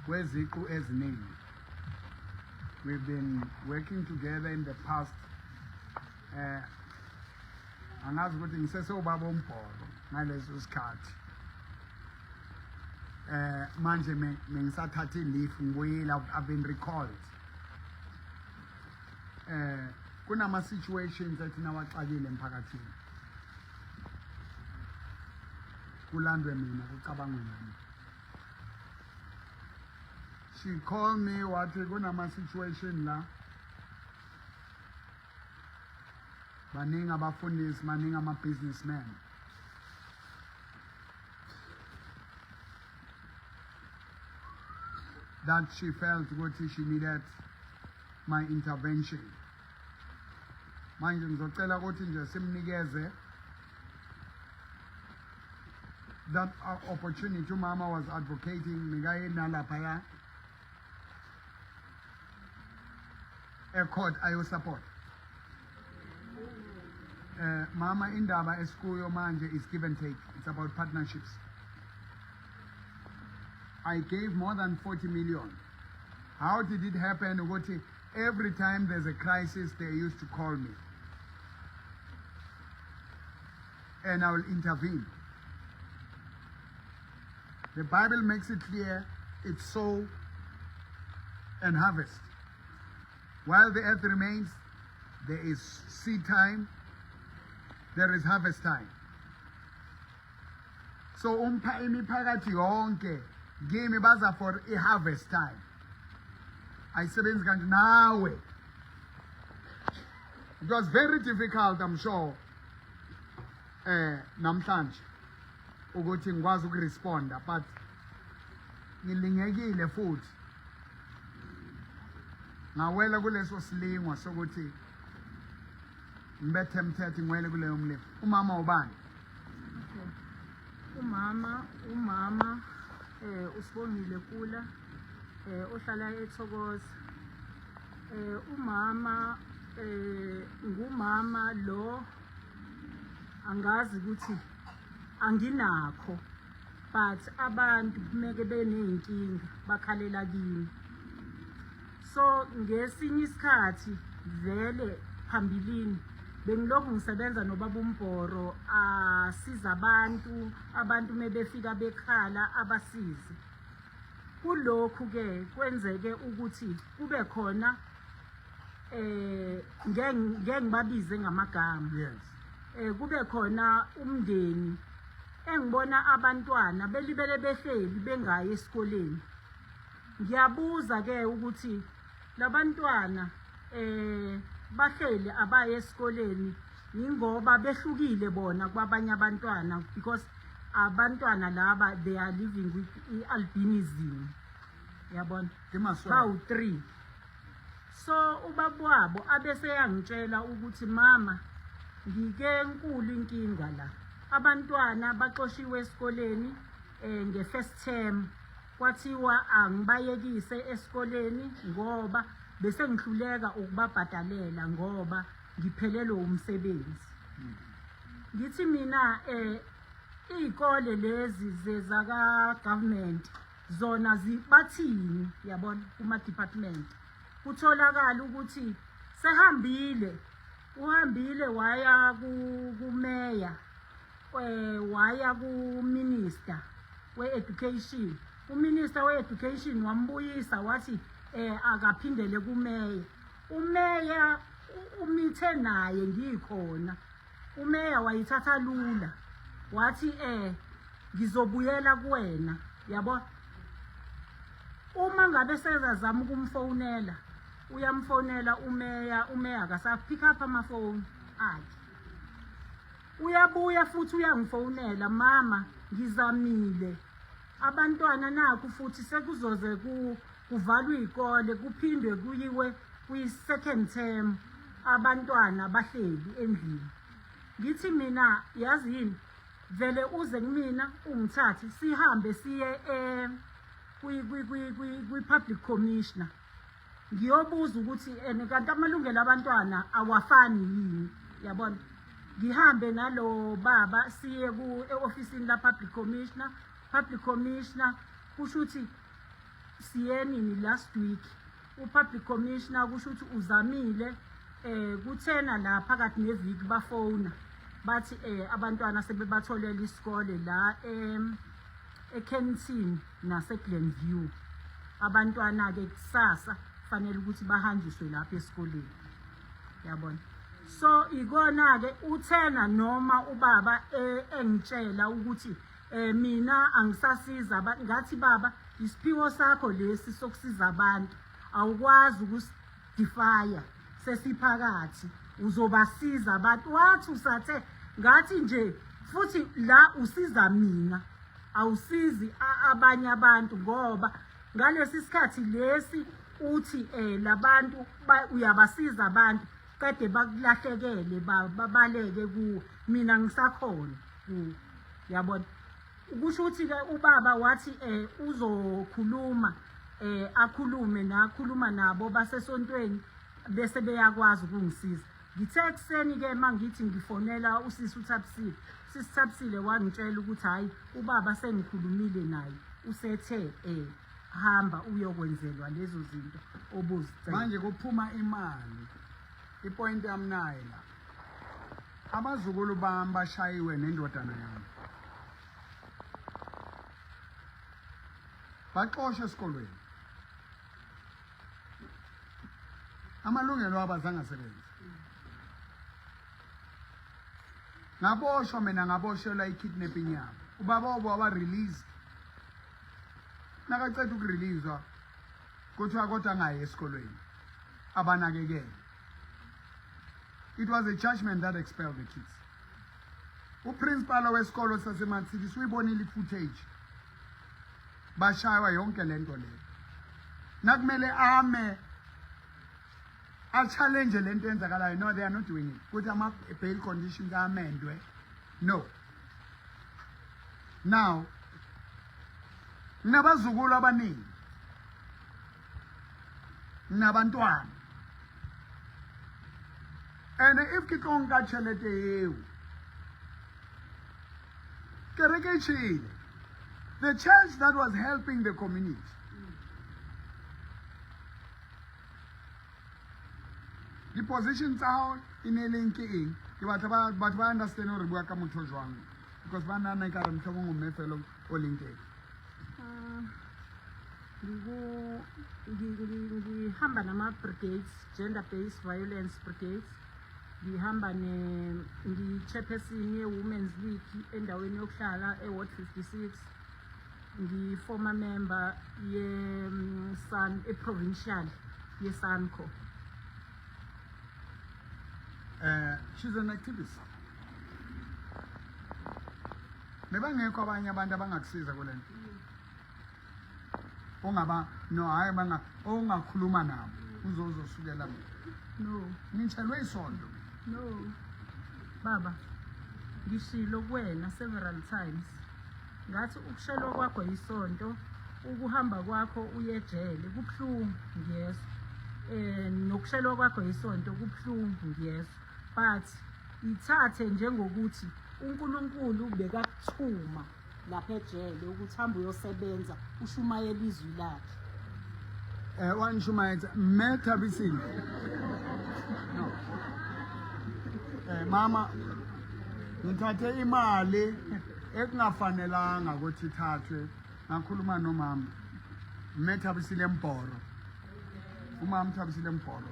weziqu eziningi. We've been working together in the past. Angazi ukuthi ngisesewubaba uMbhoro ngaleso sikhathi. Manje mengisathatha i-leave, ngibuyile, I've been recalled. Kunama situations ethi nawaxakile emphakathini, kulandwe mina, kucabangwe nami. She called me, wathi kunama situation la, baningi abafundisi, baningi ama-businessmen. That she felt ukuthi she needed my intervention. Manje ngizocela ukuthi nje simnikeze that opportunity. Umama was advocating mikaye nalaphaya ecourt ayosupport. Mama, indaba esikuyo manje is give and take. It's about partnerships. I gave more than 40 million. How did it happen ukuthi every time there's a crisis they used to call me and I will intervene? The Bible makes it clear, it's sow and harvest. While the earth remains, there is seed time, there is harvest time. So umpha imiphakathi yonke kimi baza for i-harvest time. Ayisebenzi kanje nawe. It was very difficult, I'm sure, namhlanje ukuthi ngikwazi ukuresponda, but ngilingekile futhi ngawela kuleso silingwa sokuthi ngibethe mthetho, ngiwele kuleyo mlimo. Umama ubani? Okay. Umama uSibongile Kula, ohlala eThokoza. Umama ngumama lo angazi ukuthi anginakho, but abantu kumeke beneyinkinga bakhalela kimi. So ngesinye isikhathi vele phambilini bengilokhu ngisebenza nobaba uMbhoro, asiza abantu mebefika bekhala abasize. Kulokhu ke kwenzeke ukuthi kube khona ngeke ngibabize ngamagama. Kube khona umndeni engibona abantwana belibele behleli bengayi esikoleni. Ngiyabuza ke ukuthi labantwana bahleli abaye esikoleni ingoba behlukile bona kwabanye abantwana, because abantwana laba they are living with i-albinism, yabona, bawu-3. So ubaba wabo abese yangitshela ukuthi, mama, ngike nkulu inkinga la, abantwana baxoshiwe esikoleni nge-first term, kwathiwa angibayekise esikoleni ngoba bese ngihluleka ukubabhadalela ngoba ngiphelelwe umsebenzi. Ngithi mina izikole lezi zezaka government zona zibathini, yabona, kuma department kutholakala ukuthi sehambile, uhambile waya kumeya, waya ku minister we-education. Uminister we-education wambuyisa wathi akaphindele kumeya. Umeya umithe naye ngikhona. Umeya wayithatha lula, wathi ngizobuyela kuwena, yabo. Uma ngabe sezazama ukumfonela, uyamfonela umeya, umeya akasa pick up amafoni akhe. Uyabuya futhi uyangifonela, mama, ngizamile, abantwana nakhu futhi sekuzoze kuvalwe izikole, kuphindwe kuyiwe kwi-second term, abantwana bahleli endlini. Ngithi mina, yazi yini, vele uze kumina ungithathe sihambe siye kwi-public commissioner, ngiyobuza ukuthi ene kanti amalungelo abantwana awafani yini, yabona. Ngihambe nalo baba siye ku e-ofisini la public commissioner. Public commissioner kusho ukuthi Siye nini last week u-public commissioner, kusho ukuthi uzamile kuthena la phakathi neviki bafona bathi abantwana sebebatholela isikole la eKenton nase Glenview. Abantwana ke kusasa kufanele ukuthi bahanjiswe lapha esikoleni, yabona. So ikona ke uthena noma ubaba engitshela ukuthi mina angisasiza, ngathi baba, isiphiwo sakho lesi sokusiza abantu awukwazi ukusidefya, sesiphakathi uzobasiza abantu. Wathi usathe ngathi nje futhi la usiza mina, awusizi abanye abantu, ngoba ngalesi sikhathi lesi uthi labantu uyabasiza abantu qede bakulahlekele, babaleke kuwe, mina ngisakhona kuwe, yabona. Kusho ukuthi ke ubaba wathi uzokhuluma, akhulume nakhuluma nabo basesontweni bese beyakwazi ukungisiza. Ngithe ekuseni ke mangithi ngifonela usisi uThabisile, usisi Thabisile wangitshela ukuthi hayi, ubaba sengikhulumile naye, usethe hamba uyokwenzelwa lezo zinto obuzicela. Manje kuphuma imali, ipoint yami nayi la: abazukulu bami bashayiwe nendodana yami, baxoshwe esikolweni, amalungelo abo azange asebenze. Ngaboshwa mina, ngaboshelwa i-kidnapping yabo. Ubaba wabo waba-released, nakaceda ukureleaswa kuthiwa kodwa angayi esikolweni, abanakekele. It was a judgment that expelled the kids. Uprincipal wesikolo saseMatsili suyibonile i-footage, bashaywa yonke lento leyo. Nakumele ame a-challenge lento enzakalayo, no, they are not doing it. Kuthi ama-bail conditions amendwe, no. Now nginabazukulu abaningi, nginabantwana, and if ke tlo nka tšhelete eo, kereke e tšhele, the church that was helping the community, di-position tsa hao e ne e leng ke eng? Ke batla batho ba understand gore bua ka motho jwang, because ba nana e ka re motlhomong o mme fela o leng teng. Ngihamba nama-brigades, gender based violence brigades. Ngihamba ne ngiyi-chairperson ye-women's league endaweni yokuhlala e-ward 56. Ngiyi-former member ye-san e-provincial ye-SANCO. She's an activist. Bebangekho abanye abantu abangakusiza kule nto ongaba no, hayi, banga ongakhuluma nabo uzozosukela mina? No. Ngitshelwe isonto. No baba, ngishilo kuwena several times, ngathi ukushelwa kwakho yisonto, ukuhamba kwakho uyejele kubuhlungu, ngiyezwa, nokushelwa kwakho yisonto kubuhlungu, ngiyezwa, but ithathe njengokuthi uNkulunkulu bekakuthuma lapha ejele ukuthi hambe uyosebenza, ushumayela izwi lakhe. Wanishumayetsa mme Thabisile. No. Mama, ngithathe imali ekungafanelanga ukuthi ithathwe. Ngakhuluma nomama. Mme Thabisile Mbhoro. Umama Thabisile Mbhoro.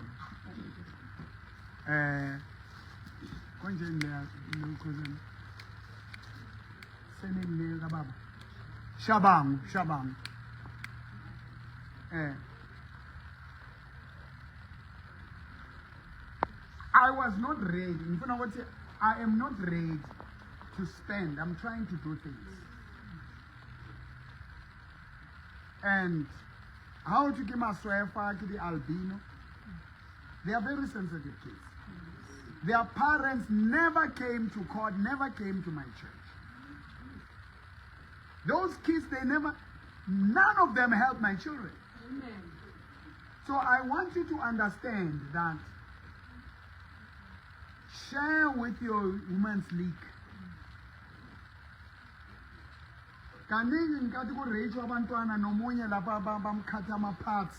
Konje le lokhuzana. Sename le kababa. Shabangu, Shabangu. I was not ready. Ngifuna ukuthi I am not ready to spend. I'm trying to do things. And how to ke maswefa, ke di albino. They are very sensitive kids. Their parents never came to court, never came to my church. Those kids, they never, none of them helped my children. So I want you to understand that share with your women's league. Kaningi ngenkathi ku-rape abantwana nomunye lapha bamkhatha ama-parts,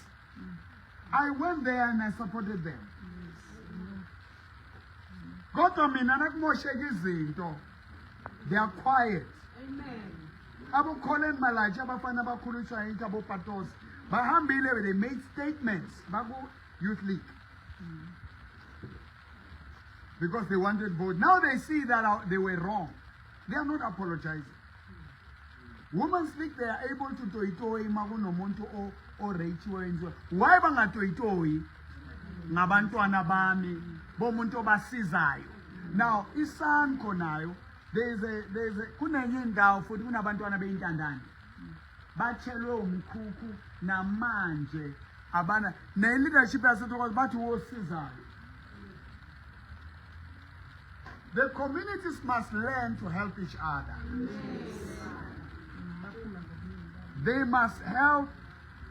I went there and I supported them. Kodwa mina nakumosheka izinto, they are quiet. Abo-Collen Malatji, abafana abakhuliswa into abopatos, bahambile, they made statements baku-youth league because they wanted vote. Now they see that they were wrong. They are not apologizing. Women's League, they are able to toyitoyi makunomuntu o-rape-iwe wenziwe. Why bangatoyitoyi ngabantwana bami bomuntu obasizayo? Now iSANCO nayo, there is a kunenye indawo futhi kunabantwana beyintandane batshelwe umkhukhu namanje abana ne-leadership yaseThokoza bathi wosizayo. The communities must learn to help each other. They must help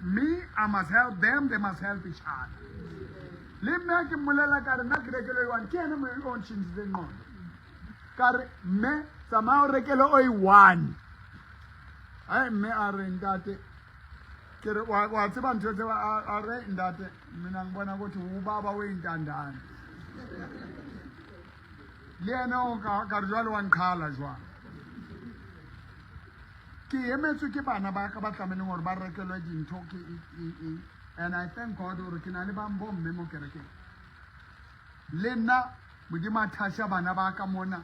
me, I must help them, they must help each other. Le mme ke mmolela ka re nna ke rekele one, ke ene mo o ntšhintshitseng ngqondo. Ka re mme, tsamaya o rekele o i-one. Ai mme a re, ntate, ke re wa tseba ntho tse a re, ntate, mina ngibona ukuthi ubaba weyintandane le ena o ka re jwale wa nqhala jwang. Ke emetswe ke bana ba ka ba tlamehileng gore ba rekelwe dintho ke eng. And I thank God gore ke na le bang bomme mo kerekeng le nna. Modimo a thasha bana ba ka mona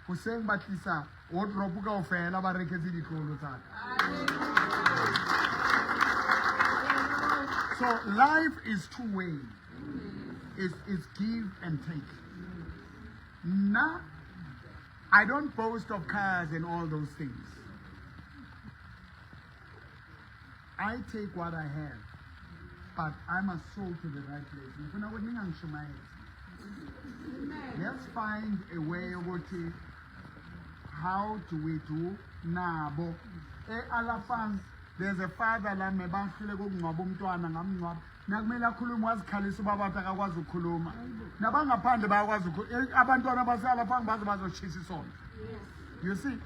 hoseng, ba tlisa wardrobe kaofela, ba reketse ditlolo tsa ka. So life is two way. It's give and take. Nna, I don't boast of cars and all those things. I take what I have, but I must sow to the right place. Ngifuna ukuthi ningangishumayezi. Let's find a way ukuthi how do we do nabo e-Alafang. There's a father la mebahlule kokungcwaba umntwana, ngamngcwaba, nakumele akhulume wazikhalisa ubaba, athi akakwazi ukukhuluma. Nabangaphandle bayakwazi abantwana base-Alafang baze bazoshisa isonto, you see.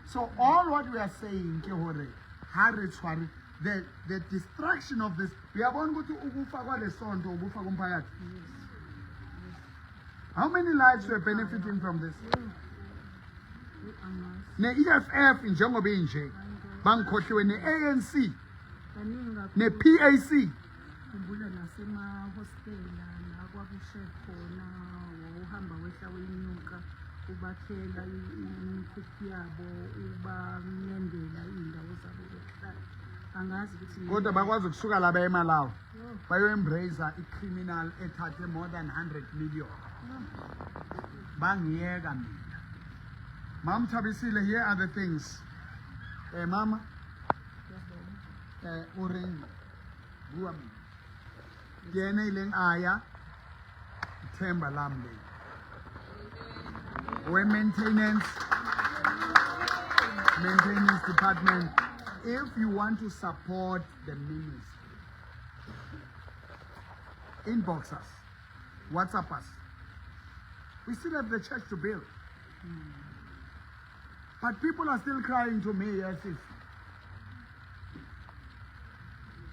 So all what we are saying ke hore ha re tshware the destruction of this. Uyabona ukuthi ukufa kwale sonto ukufa komphakathi. How many lives were benefiting from this? Ne-EFF njengoba inje bangikhohliwe, ne-ANC, Kaningi kakhulu. ne-PAC. Khumbula nasemahostela la kwakushe khona, wawuhamba wehla wenyuka ubakhela imikhukhu yabo, ubancendela iy'ndawo zabo zokuhlala. Angazi ukuthi Kodwa bakwazi ukusuka la baya eMalawi bayo-embrace i-criminal ethathe more than 100 million, bangiyeka mina. Mam Thabisile, here are the things. Mama, o reng? Bua mina. Ke ene ileng a ya ithemba lami le we-maintenance maintenance department. If you want to support the ministry, inbox us, WhatsApp us. We still have the church to build, but people are still crying to me. Yes, it's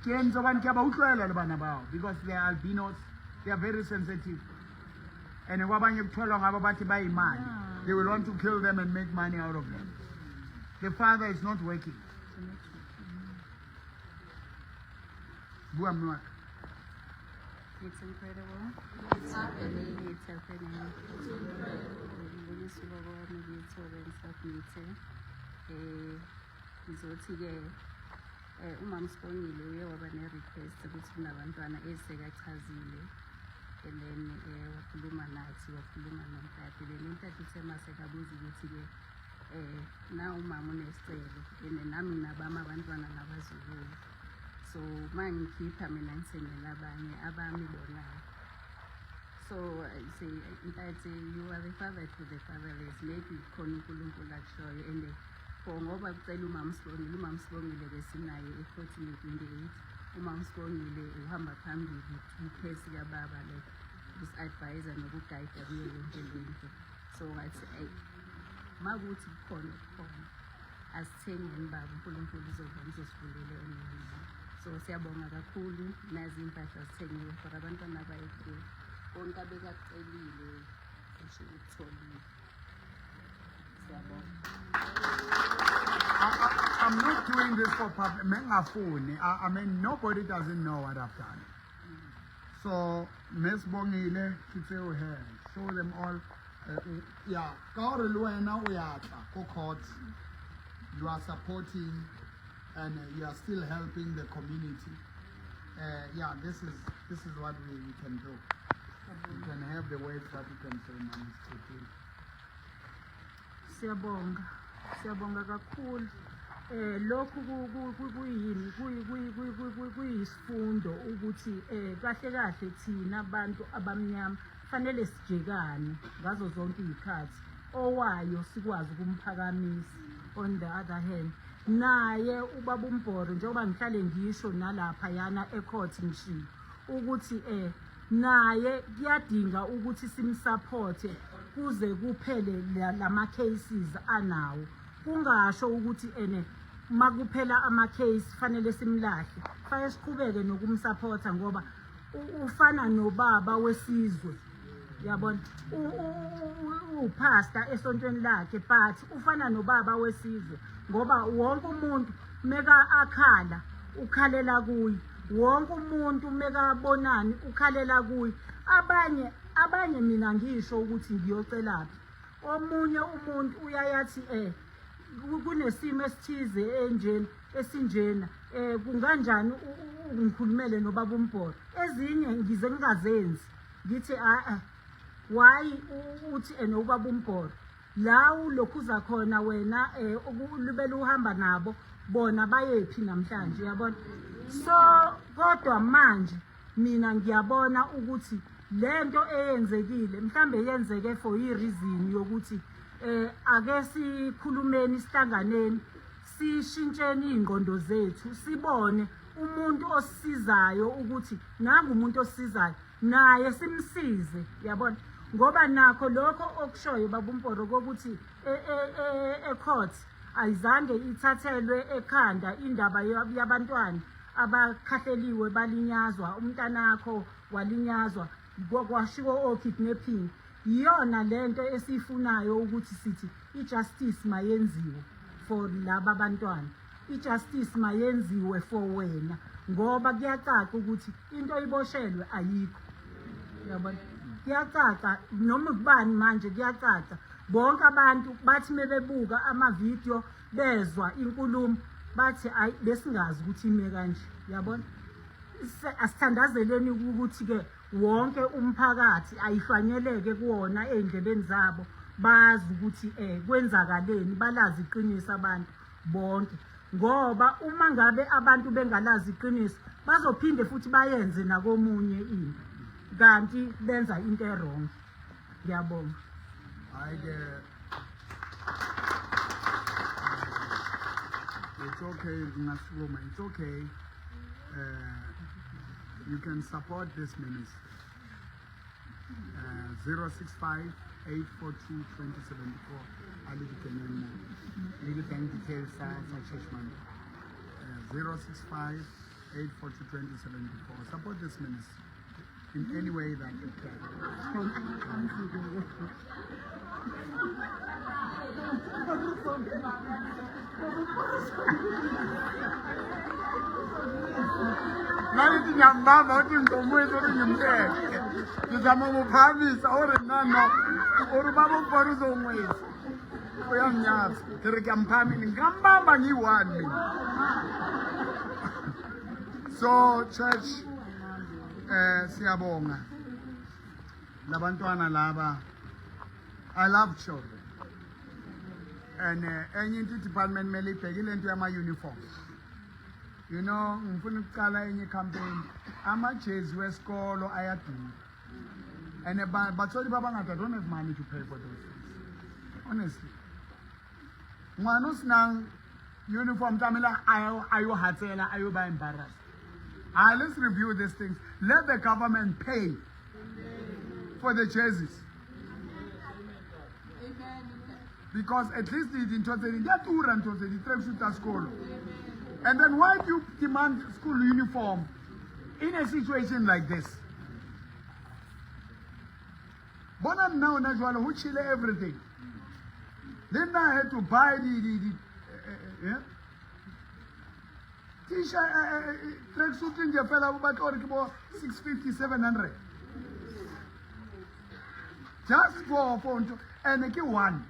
ke entse hobane ke a ba utlwela le bana bao because they are albinos, they are very sensitive, and kwabanye kutholwa ngabo bathi bayimali. They will want to kill them and make money out of them. The father is not working. Bua mme wa ka. It's incredible. It's happening. It's happening. Ngibulisa ubaba wami ngiyithobe ngisubmithe. Ngizothi ke umama Sibongile uye waba ne-request ukuthi kunabantwana esekachazile, and then wakhuluma nathi, wakhuluma nomtati, then umtati uthe masekabuza ukuthi ke na umama unesicelo and nami nginabami abantwana nabazukulu, so uma ngikhipha mina ngithengela abanye abami bona. So I say, ntate, you are the father to the fatherless. Maybe khona uNkulunkulu akushoyo, and for ngoba kucela umama Sibongile, umama Sibongile besinaye e-14 28. Umama Sibongile uhamba phambili kwi-case kababa, like usi-advise nokugayida kuyo yonke lento. So ngathi ayi, makuthi kukhona kukhona. Asithengeni baba, uNkulunkulu uzovuma, uzosivulela enye indlela. So siyabonga kakhulu, nazi iy'mpahla zithengiwe for abantwana abayi-3. Konke abekakucelile cishe ukutholile. Siyabonga. I'm not doing this for public. Mengafuni. I mean, nobody doesn't know what I've done. So, Miss Bongile, Kitseo here, show them all. Yeah, ka hore le wena o ya tla ko court. You are supporting and you are still helping the community. Yeah, this is what we can do. You can have the words that you can say, Mama Sithethile. Siyabonga, siyabonga kakhulu. Lokhu kuyini, kuyisifundo ukuthi kahle kahle thina abantu abamnyama fanele sijekane ngazo zonke izikhathi, owayo sikwazi ukumphakamisa. On the other hand, naye ubaba uMbhoro, njengoba ngihlale ngisho nalapha yana ecourt, ngishilo ukuthi naye kuyadinga ukuthi simsupporte kuze kuphele lama cases anawo. Kungasho ukuthi ene makuphela ama case fanele simlahle, fanele siqhubeke nokumsupporta ngoba ufana nobaba wesizwe, yabona. Upastor esontweni lakhe, but ufana nobaba wesizwe ngoba wonke umuntu meka akhala ukhalela kuye, wonke umuntu mekabonani ukhalela kuye. Abanye mina ngisho ukuthi ngiyocelaphi, omunye umuntu uyayathi kunesimo esithize enjena esinjena, kunganjani ungikhulumele nobaba uMbhoro. Ezinye ngize ngingazenzi, ngithi a a why uthi ene ubaba uMbhoro la ulokhuza khona wena, lubele uhamba nabo bona bayephi namhlanje, uyabona. So kodwa manje mina ngiyabona ukuthi lento eyenzekile mhlambe yenzeke for i-reason yokuthi ake sikhulumeni, sihlanganeni, sishintsheni iy'ngqondo zethu, sibone umuntu osisizayo ukuthi nangu umuntu osisizayo, naye simsize, yabona. Ngoba nakho lokho okushoyo baba uMbhoro kokuthi e-court ayizange ithathelwe ekhanda indaba yabantwana abakhahleliwe balinyazwa, umntanakho walinyazwa, kwashiwo o-kidnapping. Iyona lento esiyifunayo ukuthi sithi i-justice mayenziwe for laba bantwana, i-justice mayenziwe for wena, ngoba kuyacaca ukuthi into oyiboshelwe ayikho, uyabona. Kuyacaca noma kubani manje, kuyacaca bonke abantu bathi mebebuka amavidiyo, bezwa inkulumo, bathi ayi, besingazi ukuthi ime kanje, uyabona. Asithandazeleni ukuthi-ke wonke umphakathi ayihlwanyeleke kuwona ey'ndlebeni zabo, bazi ukuthi kwenzakaleni, balazi iqiniso abantu bonke, ngoba uma ngabe abantu bengalazi iqiniso bazophinde futhi bayenze nakomunye into kanti benza into e-wrong. Ngiyabonga. Hayi ke, it's okay, ngingasukuma, it's okay. You can support this ministry. 065 842 2074, ali le di-bank details tsa church money. 065 842 2074. Support this ministry in any way that you can. Nalithi ngiyambamba uthi ngomwezi uthi ngimthethe, ngizama ukuphakamisa ore nano ore baba uMbhoro uzongwezi uyanginyaza, ngire kuyamphamini ngingambamba ngiyi-one mina. So church, siyabonga labantwana laba. I love children and enye into i-department kumele ibheke ile nto yama-uniforms. Ngifuna ukuqala enye campaign. Amajezi wesikolo ayadura and batholi babangata don't have money to pay for those things, honestly. Ngwana o senang uniform tlamehile a yo hatsela, a yo ba embarrassed. Ah, let's review these things. Let the government pay for the jerseys. Because at least dintho tse ding di a tura, ntho tse di-tracksuit tsa sekolo. And then why do you demand school uniform in a situation like this? Bona nna ona jwale ho tjhele everything. Then I had to buy the yeah? T-shirt, tracksuit nje fela o batla hore ke bo 650, 700. Just for ntho, and ke one.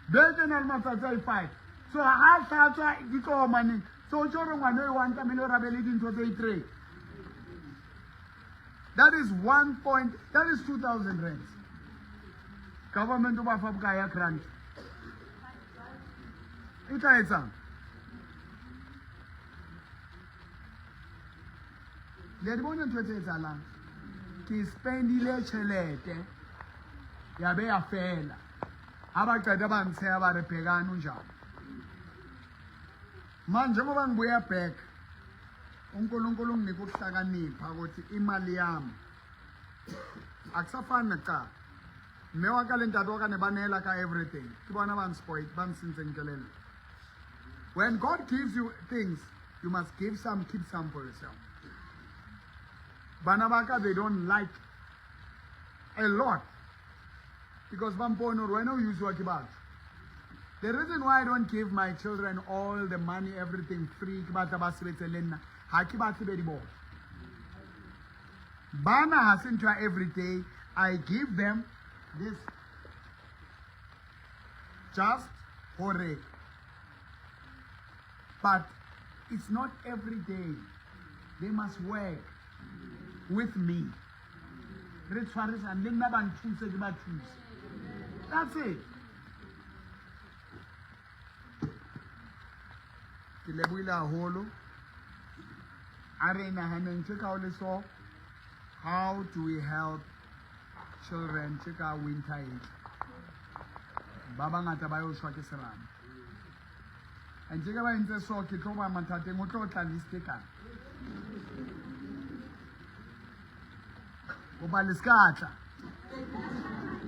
Belt e na le matsatsi a 5. So ha hlatswa di tlo maneng. So o tjho hore ngwana e one tlamehile o rabe le dintho tse 3. That is 1 point, that is 2,000 rands. Government o ba fa bokae ya grant? E tla etsang? Le a di bona ntho tse etsahalang? Ke spendile tjhelete ya be ya fela. Ha ba qeta ba ntsheha ba re Bhekani unjalo. Manje njengoba ngibuya back, uNkulunkulu unginike ukuhlakanipha ukuthi imali yami akusafani nakuqala. Mme wa ka le ntate wa ka ne ba neela ka everything. Ke bona ba nspoil, ba nsentseng kelello. When God gives you things, you must give some, keep some for yourself. Bana ba ka, they don't like a lot because ba mpone hore wena o usiwa ke batho. The reason why I don't give my children all the money, everything free, ke batla ba sebetse le nna, ha ke batle be di bona. Bana ha se ntho ya every day. I give them this just hore, but it's not every day. They must work with me. Re tshwarisane le nna ba nthuse ke ba thuse. That's it. Ke lebohile haholo. A re nahaneng tje ka o le so, how do we help children tje ka winter e tla? Ba bangata ba yo shwa ke serame. And tje ka ba entse so, ke tlo ba mathateng, o tlo tla list e kana. Goba le ska tla.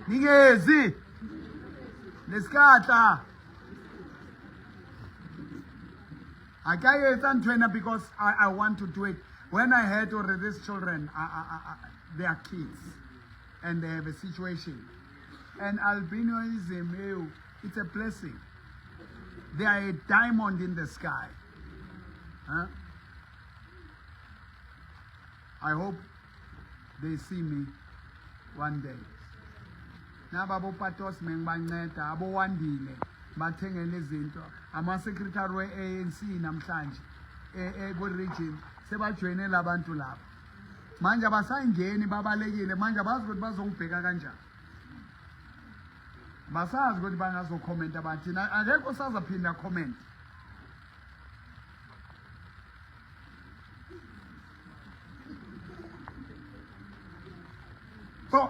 Ningezi. Le ska tla. Ha ka etsa ntho ena because I want to do it. When I heard already these children, they are kids and they have a situation. And albinism, it's a blessing. They are a diamond in the sky. Huh? I hope they see me one day. Naba boPatos mengibanceda, abowandile bathengele izinto, ama-secretary we-ANC namhlanje ku-region sebajoyine labantu laba. Manje abasangeni, babalekile. Manje abazi ukuthi bazongibheka kanjani, basazi ukuthi bangazokhomenta bathina. Akekho osazaphinda comment. So